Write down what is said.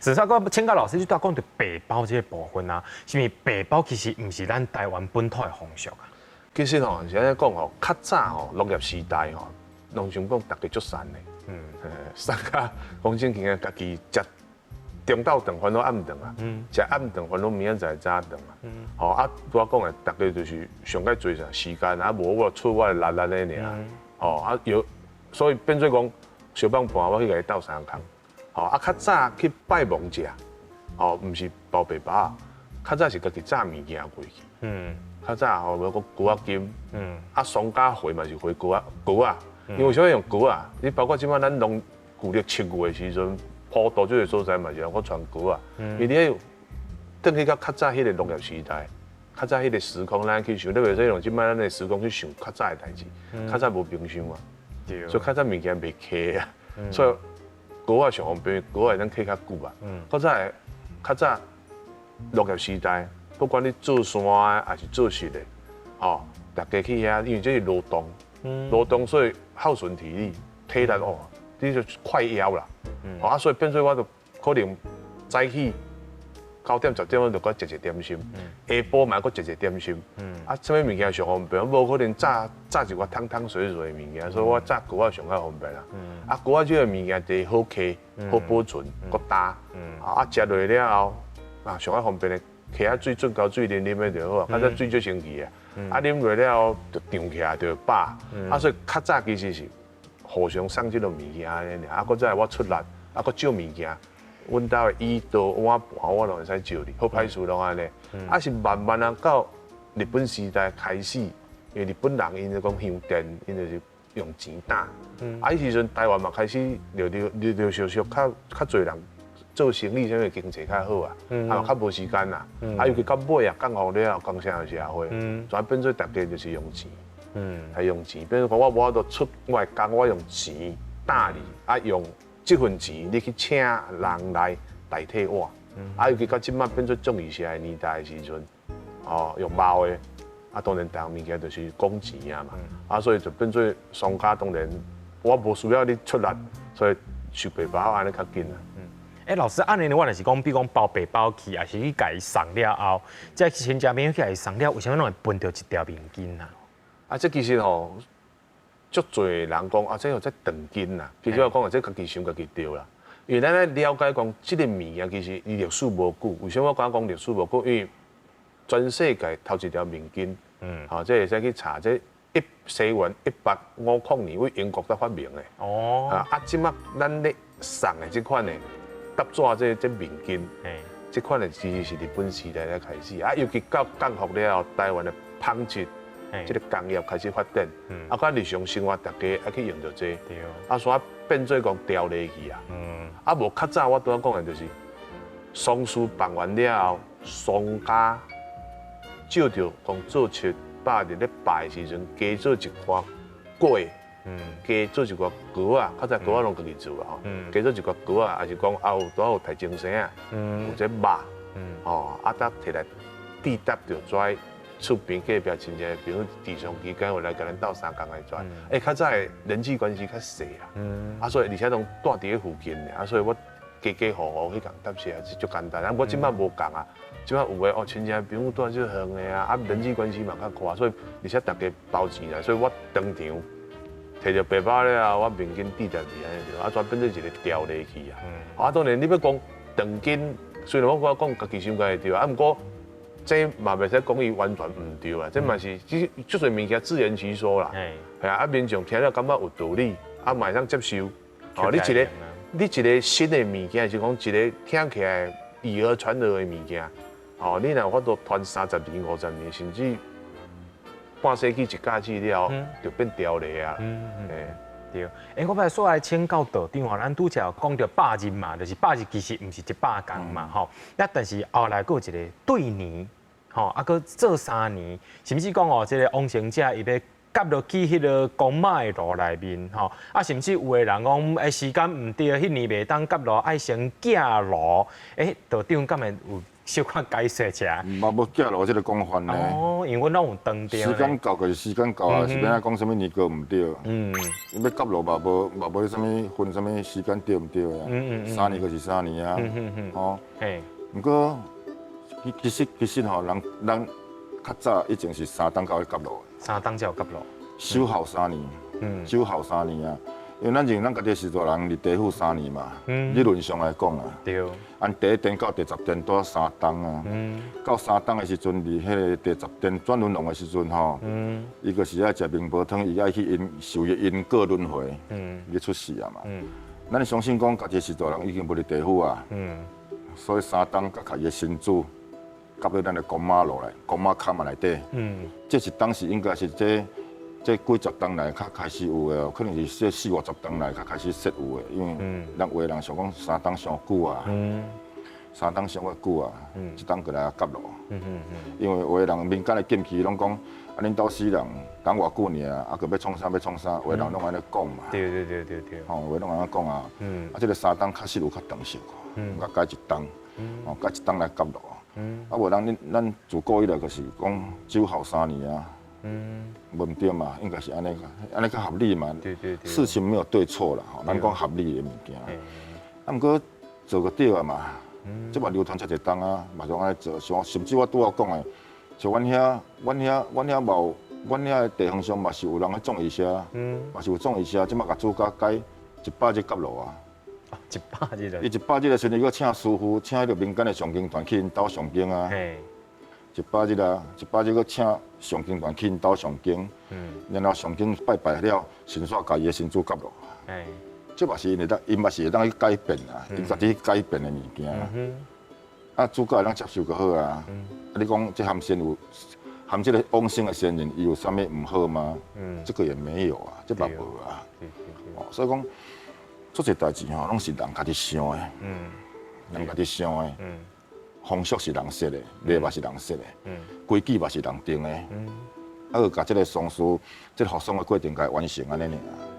事實上，我請教老師，你拄仔講著白包這個部分啊，是毋是白包其實毋是咱台灣本土的風俗啊？其實吼是按呢講吼，較早吼農業時代吼，攏想講逐家足散的，散甲講真經家己食中晝頓煩惱暗頓啊，食暗頓煩惱明仔載早頓啊，吼啊，拄仔講的，逐家就是上蓋濟啥時間啊，無我出我的力按呢爾，吼啊有，所以變做講相幫伴我去共伊鬥相共，吼啊較早去拜亡者，吼毋是包白包，較早是家己紮物件過去。較早吼，無講糕仔金，啊喪家回嘛是回糕仔糕仔，因為啥物用糕仔？你包括這擺咱農舊曆7月的時陣，普渡這個所在嘛是人閣傳糕仔，因為你愛轉去到較早彼個農業時代，較早彼個時空，咱去想，你袂使用這擺咱的時空去想較早的代誌，較早無冰箱啊，所以較早物件袂囥啊，所以糕仔上方便，糕仔會當囥較久啊。較早的較早農業時代，不管你做山的還是做實的，吼，逐家去遐，因為這是勞動，勞動所以耗損體力，體力哦，你就快枵啦，啊，所以變做我就可能早起9點10點我就閣食一點心，下晡嘛閣食一點心，啊，啥物物件上方便，無可能炸炸一寡湯湯水水的物件，所以我炸糕仔上較方便啦。啊，糕仔這個物件第一好囥、好保存、閣焦，啊，食落了後，啊，上較方便的。囥仔水準夠水啉啉的就好啊，較早水足神奇啊，啊啉落了後就脹起來就會飽，啊所以較早其實是互相送這個物件按呢爾，啊閣再來我出力，啊閣借物件，阮兜的椅桌碗盤我攏會使借你，好歹勢攏按呢，啊是慢慢啊到日本時代開始，因為日本人𪜶就講香電，𪜶就是用錢打，啊彼時陣台灣嘛開始陸陸陸陸續續較較濟人做生意，啥物經濟較好啊，啊較無時間啦，啊尤其到尾啊，降雨了後，工商業社會，全變做逐家就是用錢，係用錢，變做講我無法度出我的工，我用錢打你，啊用這份錢你去請人來代替我，啊尤其到這擺變做眾議社的年代的時陣，哦用貓的，啊當然逐項物件就是講錢啊嘛，啊所以就變做商家當然我無需要你出力，所以收白包按呢較緊啊。欸，老師，按呢我就是講，比如講包白包去，抑是去共伊送了後，這親戚朋友去共伊送了，為啥物攏會分著一條面巾啊？啊，這其實吼，足濟人講啊，這有這長巾啦。其實我講啊，這家己想家己對啦。因為咱咧了解講，這個物件其實伊歷史無久。為啥物我敢講歷史無久？因為全世界頭一條面巾，吼，這會使去查，這西元1850年佇英國才發明的。啊，這擺咱咧送的這款的搭紙這面巾，這款的其實是日本時代才開始。啊，尤其到降服了後，台灣的紡織這個工業開始發展，啊，佮日常生活逐家愛去用著這個，啊，所以變做講調離去啊。啊，無較早我拄仔講的就是，喪事辦完了後，喪家照著講做700日咧拜的時陣，加做一寡粿，加做一寡糕仔，較早糕仔攏家己做啊吼，加做一寡糕仔，抑是講啊有拄仔有提精神啊，有這肉，吼，啊，才提來締搭著跩厝邊隔壁親戚朋友佇喪期間有來共咱鬥相共來跩。欸，較早的人際關係較細啦，啊，所以而且攏住佇咧附近的，啊，所以我家家戶戶去共搭賒是足簡單。啊，我這擺無仝啊，這擺有的哦，親戚朋友住足遠的啊，啊，人際關係嘛較闊，所以而且逐家包錢來，所以我當場提著白包了後，我面巾締疊去按呢就，啊，煞變做一個條例去啊。啊，當然你欲講長巾，雖然我講家己想家己對啊，毋過這嘛袂使講伊完全毋對啊，這嘛是這足濟物件自圓其說啦。係啊，啊民眾聽了感覺有道理，啊嘛會當接受。哦，你一個新的物件，是講一個聽起來以訛傳訛的物件，哦，你若有法度傳30年、50年，甚至半世紀一假期了後，就變條例啊。對，欸，我欲煞來請教道長吼，咱拄才有講著百日嘛，就是百日其實毋是100工嘛，吼。啊，但是後來閣有一個對年，吼，啊，閣做三年，甚至講哦，這個往生者伊欲夾落去彼個公媽的爐內面，吼，啊，甚至有的人講，欸，時間毋對，彼年袂當夾落，愛先寄爐。欸，道長敢會有小可解釋一下。嘛無寄落這个講法呢。哦，因為阮攏有當著。時間到就是時間到啊，是欲按怎講啥物年糕毋對。欲結落嘛無嘛無啥物分啥物時間對毋對啊。3年就是3年啊。吼。毋過，其實吼，人咱較早以前是3冬到咧結落。 3冬才有結落。守孝三年。守孝三年啊。因為咱認為咱家己是大人佇地府三年嘛，理論上來講啊，按第一殿到第十殿拄三冬啊，到三冬的時陣，佇彼个第十殿轉輪王的時陣吼，伊就是愛食明婆湯，伊愛去因受伊因果輪迴，伊出世啊嘛。咱相信講家己是大人已經無佇地府啊，所以三冬佮伊的身子夾到咱的公媽落來，公媽龛仔內底。這是當時應該是這。這幾十冬來較開始有的，可能是這四五十冬來較開始設有的，因為咱有的人想講三冬傷久啊，三冬傷較久啊，一冬過來結落。因為有的人民間的禁忌攏講，啊恁兜死人等偌久爾，啊閣欲創啥欲創啥，有的人攏按呢講嘛。吼，有的攏按呢講啊。啊，這个三冬確實有較長壽，較改一冬，哦，改一冬來結落。啊，無人恁咱自古以來就是講守孝三年啊。無毋對嘛，應該是按呢，按呢較合理嘛。事情沒有對錯啦，吼，咱講合理的物件。啊，毋過做個對啊嘛，這嘛流傳遮濟冬啊，嘛是按呢做。像甚至我拄仔講的，像阮遐，阮遐，阮遐嘛有，阮遐的地方上嘛是有人咧種伊社，嘛是有創伊社，這馬共主家改100日結落啊。 100日。伊100日的時陣，伊閣請師傅，請彼个民間的誦經團去𪜶兜誦經啊。一百日啊，一百日閣請誦經團去𪜶兜誦經，然後誦經拜拜了，神煞共伊的神主結落。這嘛是𪜶會當，𪜶嘛是會當去改變啊，𪜶家己去改變的物件。啊，主教會當接受就好啊。啊，你講這含仙有含這个往生的先人，伊有啥物毋好嗎？這个也沒有啊，這嘛無啊。哦，所以講，足濟代誌吼，攏是人家己想的。人家己想的。風俗是人設的，禮嘛是人設的，規矩嘛是人定的，啊，閣共這个喪事，這个服喪的過程共伊完成按呢爾。